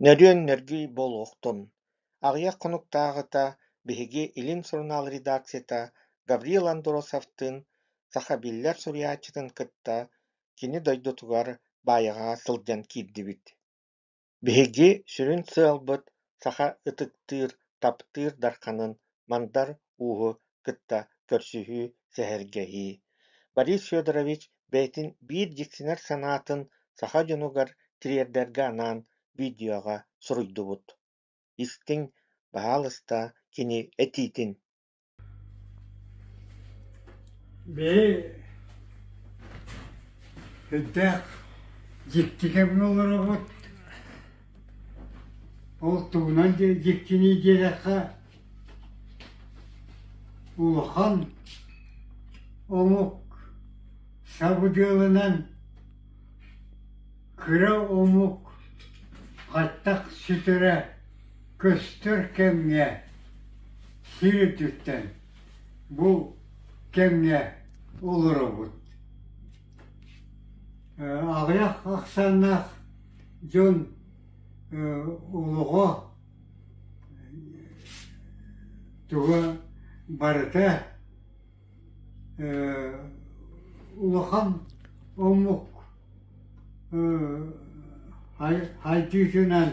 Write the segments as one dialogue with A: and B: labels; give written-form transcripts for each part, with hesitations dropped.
A: Нөрүөн нөргүй буолуохтун! Аҕыйах хонуктааҕыта биһиги Илин сурунаал редакцията Гаврил Андросовтыын саха биллэр суруйааччытын кытта кини дойдутугар Баайаҕаҕа сылдьан киирдибит. Биһиги сүрүн сыалбыт саха ытыктыыр, таптыыр дарханын Мандар Ууһу кытта көрсүһүү, сэһэргэһии. Борис Федорович бэйэтин биир дьиксинэр санаатын саха дьонугар тириэрдэргэ анаан видеоҕа суруйдубут. Истиҥ, баһаалыста, кини этиитин.
B: Биһи үрдээх дьикти кэмҥэ олоробут. Ол тугунан дьиктини диэтэххэ, улахан омук сабыдыалынан кыра омук хаттах сүтэрэ көстөр кэмҥэ сир үрдүттэн бу кэмҥэ олоробут. Аҕыйах ахсааннаах дьон олоҕо туга барыта улахан омук хайдыытынан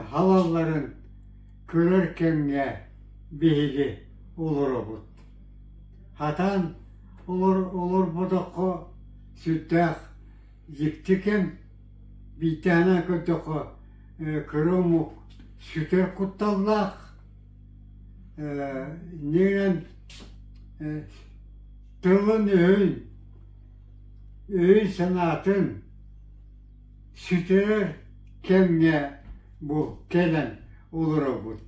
B: халалларын көрөр кэмҥэ биһиги олоробут. Хатаан олорботоххо сүрдээх дьикти кэм, биирдэһинэн көрдөххө кыра омук сүтэр кутталлаах, иннинэн тылын-өһүн, өйүн-санаатын сүтэрэр кэмҥэ бу кэлэн олоробут.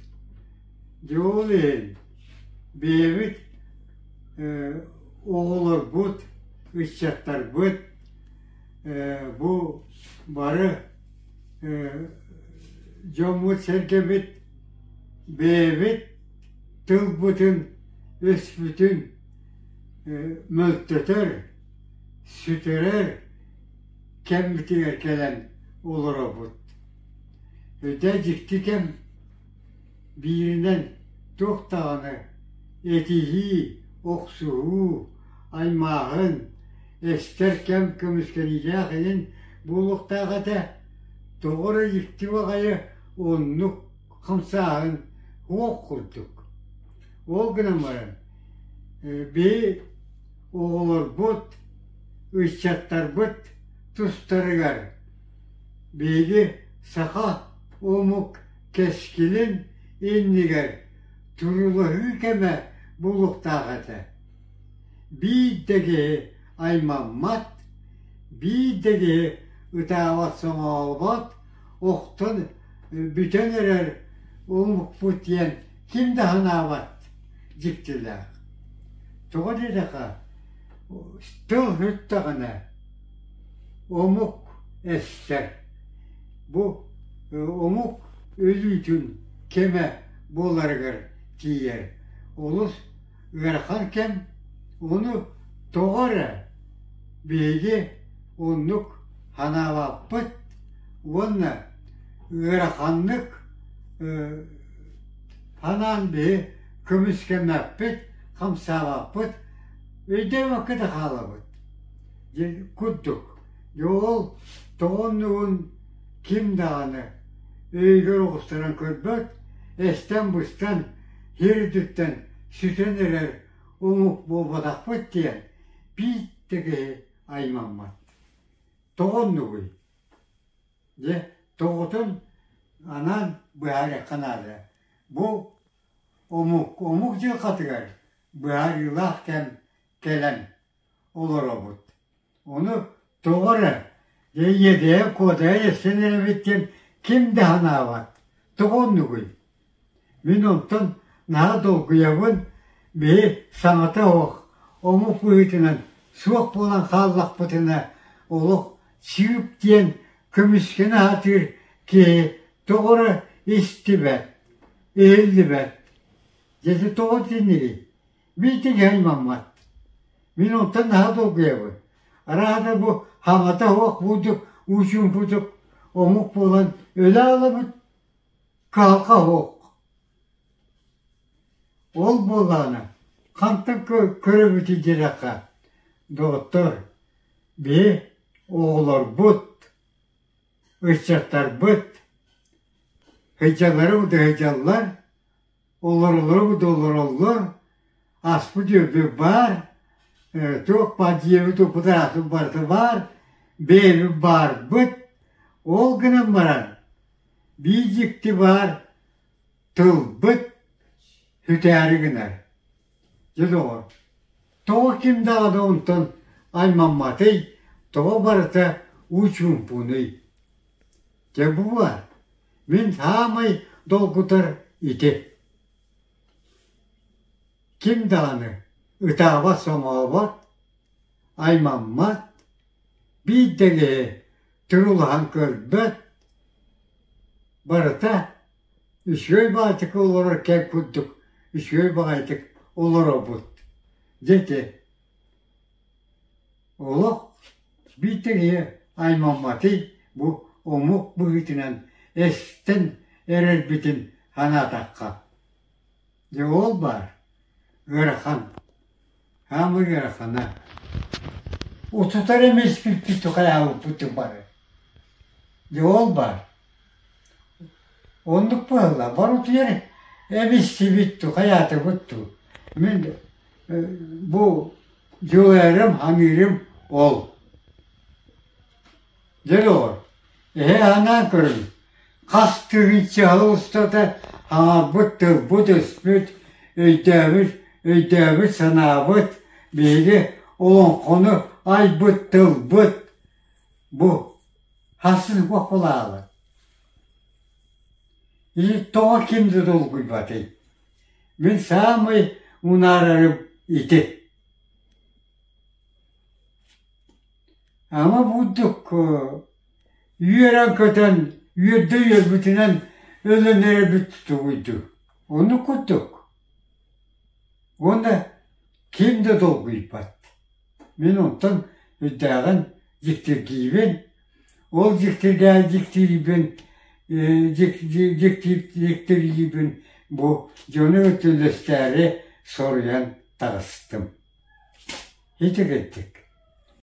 B: Дьэ ол иһин бэйэбит оҕолорбут, ыччаттарбыт бу бары дьоммут-сэргэбит бэйэбит тылбытын, өспүтүн мөлтөтөр, сүтэрэр кэммитигэр кэлэн олоробут. Өйдөө дьикти кэм бииринэн туох даҕаны этиһии, охсуһуу, аймааһын, эстэр кэм көмүскэниилээх иһин буолуохтаах этэ. Тоҕо эрэ дьикти баҕайы оннук хамсааһын суох курдук. Ол гынан баран биһи оҕолорбут, ыччаттарбыт тустарыгар биһиги саха омук кэскилин иннигэр туруулаһыы кэмэ буолуохтаах этэ. Биир да киһи аймаммат, биир да киһи ытаабат-соҥообот, охтон бүтэн эрэр омукпут диэн ким да санаабат дьиктилээх. Тоҕо диэтэххэ, тыл сүттэҕинэ омук эстэр. Бу омук өлүүтүн кэмэ буоларыгар тиийэр. Олус ыарахан кэм, ону тоҕо эрэ биһиги оннук санаабаппыт уонна ыараханнык санаан биһи көмүскэммэппит, хамсаабаппыт, өйдөөбөккө да хаалабыт курдук. Дьэ ол тоҕо оннугун ким даҕаны өйүгэр оҕустаран көрбөт, эстэн-быстан, сир үрдүттэн сүтэн эрэр омук буолбатахпыт диэн биир да киһи аймаммат. Тоҕо оннугуй? Дьэ, тоҕотун анаан быһаарыахха наада. Бу омук омук дьылҕатыгар быһаарыылаах кэм кэлэн олоробут. Ону тоҕо эрэ дьэ иэдэйэ-куодайа эстэн эрэбит диэн ким да санаабат. Тоҕо оннугуй? Мин онтон наһаа долгуйабын, биһи саҥата суох, омук быһыытынан суох буолан хааллахпытына олох чыып диэн көмүскэнэ сатыыр киһи тоҕо эрэ истибэт, иһиллибэт. Дьэ ити тоҕо итиннигий? Мин киһи аймаммат. Мин онтон наһаа долгуйабын. Арааһата бу хаҥата суох курдук уу чуумпутук. омук буолан өлө аалабыт, кыһалҕа суох. Ол буоллаҕына хантан көрөбүтүй диэтэххэ, доҕоттор, биһи оҕолорбут, ыччаттарбыт сылдьаллары да сылдьаллар, олороллору да олороллор, аспыт үөрбүт баар, туох баар дьиэбит уппут барыта баар, бэйэбит баарбыт. Ол гынан баран биир дьикти баар тылбыт сүтээри гынар. Дьэ доҕор, тоҕо ким даҕаны онтон аймамматый, тоҕо барыта уу чуумпунуй? Дьэ бу баар, мин саамай долгутар ити. Ким даҕаны ытаабат-соҥообот, аймаммат, биир да киһи туруулаһан көрбөт, барыта үчүгэй баҕайытык олорор кэм курдук үчүгэй баҕайытык олоробут. Дьэ ити олох биир да киһи аймамматый бу омук быһыытынан эстэн эрэрбитин санаатахха. Дьэ ол баар ыарахан, хаамыы ыарахана. Утутар эмиспиппит хайаабыппыт бары. Дьэ ол баар. Оннук буолла. Барытыгар эбиссибит ту, хайаатыбыт ту. Мин бу дьулайарым, ханыырым ол. Дьэ доҕор, эһэ анаан көрүҥ, хас тыһыынча сыл устата хаҥарбыт тылбыт-өспүт, өйдөөбүт, өйдөөбүт санаабыт, биһиги олоҥхону айбыт тылбыт бу хасыс бохулаалы. И тоҕо ким да долгуйбатый? Мин саамай унаарарым ити. Ама бурдук үөрэн-көтөн, үөрдэ үөрбүтүнэн өлөн эрэбит тугуйду. Ону курдук. Уонна ким да долгуйбат. Мин онтон үрдээҕин дьиктиргиибин. Ол дьиктиргээн дьиктириибин дьиктириибин бу дьону өтөлөстөөрү соруйан таҕыстым. Ити курдук.